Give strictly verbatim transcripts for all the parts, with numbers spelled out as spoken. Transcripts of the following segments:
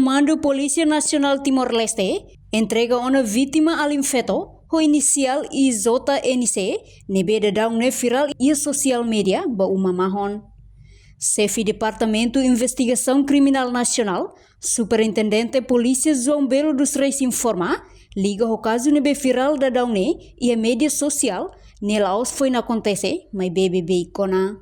Komandu Polísia Nasionál Timor-Leste entrega ona vítima alin feto ho inisiál I J N C, ne'ebé daudaun ne'e virál iha sosiál media ba uma mahon. Xefe Departamentu Investigasaun Kriminál Nasionál, Superintendente Polísia João Belo dos Reis informa, liga ho kazu ne'ebé virál daudaun ne'e iha media sosiál, ne'e la'ós foin akontese, maibé beibeik ona.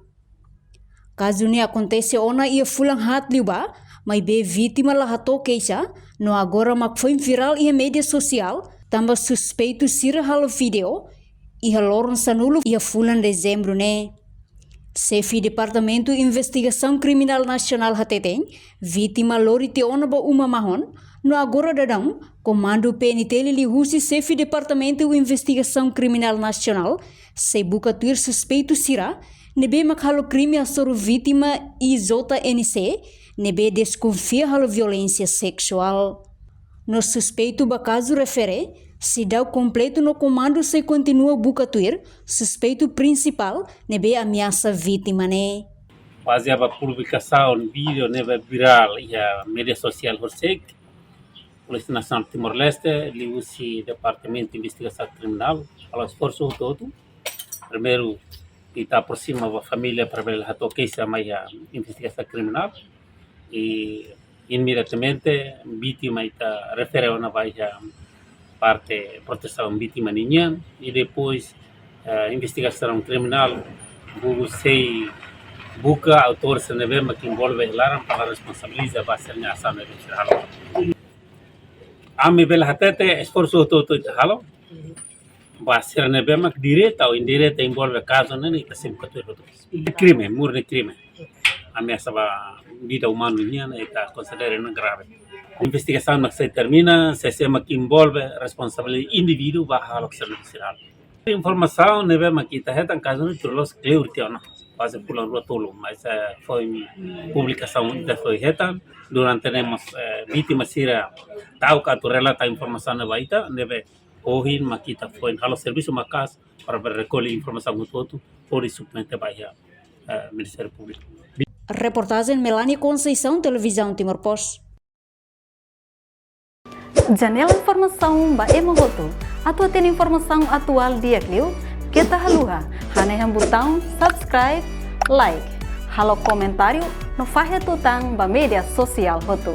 Kazu ne'e akontese ona iha fulan haat liubá, maibé vítima la hato'o keixa, no agora mak foin virál iha media sosiál, tanba suspeitu sira halo vídeo iha loron sanulu iha fulan Dezembru ne'e. Xefe Departamentu Investigasaun Kriminál Nasionál hateten, vítima lori tiha ona ba uma mahon, no agora daudaun, Komandu P N T L liuhusi Xefe Departamentu Investigasaun Kriminál Nasionál sei buka tuir suspeitu sira ne'ebé mak halo krime hasoru vítima I J N C, ne'ebé deskonfia halo violénsia seksuál. No suspeitu ba kazu refere, seidauk kompletu no komandu sei kontinua buka tuir suspeitu prinsipál ne'ebé ameasa vítima ne'e. Bazeia ba publikasaun vídeo ne'ebé virál iha media sosiál horisehik, Polísia Nasionál Timor-Leste liuhusi Departamentu Investigasaun Kriminál halo esforsu hotu-hotu. Primeiru, ita aprosima ba família para bele hato'o keixa mai iha investigasaun kriminál. I imediatamente vítima ita refere ona ba iha parte protesaun vítima ninian. I depois, eh, investigasaun kriminál, buka sei buka autór sira ne'ebé mak envolve iha laran para responsabiliza ba sira-nia asaun ne'ebé sira halo. Ami bele hatete esforsu hotu-hotu ita halo ba sira ne'ebé mak direta ou indireta envolve kazu ne'e, ita sei buka tuir hotu. Krime, murni krime. Ameasa ba vida umanu nian, ita konsidera ne'e grave. Investigasaun mak sei termina, sé-sé mak envolve, responsabilidade indivíduu ba hahalok sira-ne'e sira halo. Informasaun ne'ebé mak ita hetan kazu ne'e tuir loloos kleur tiha ona. Bazeia fulan rua tolu, mas, eh, foin publikasaun ita foin hetan. Durante ne'e mós, eh, vítima sira ta'uk atu relata informasaun ne'e ba ita, ne'ebé ohin mak ita foin halo servisu maka'as para bele rekolle informasaun hotu-hotu, hodi submete ba iha, eh, Ministériu Públiku. Reportajen Melania Conceição, Televizaun Timor Post. Janela informasaun ba ema hotu. Atu hatene informasaun atuál di'ak liu, keta haluha hanehan butaun subscribe, like, halo komentáriu no fahe tutan ba media sosiál hotu.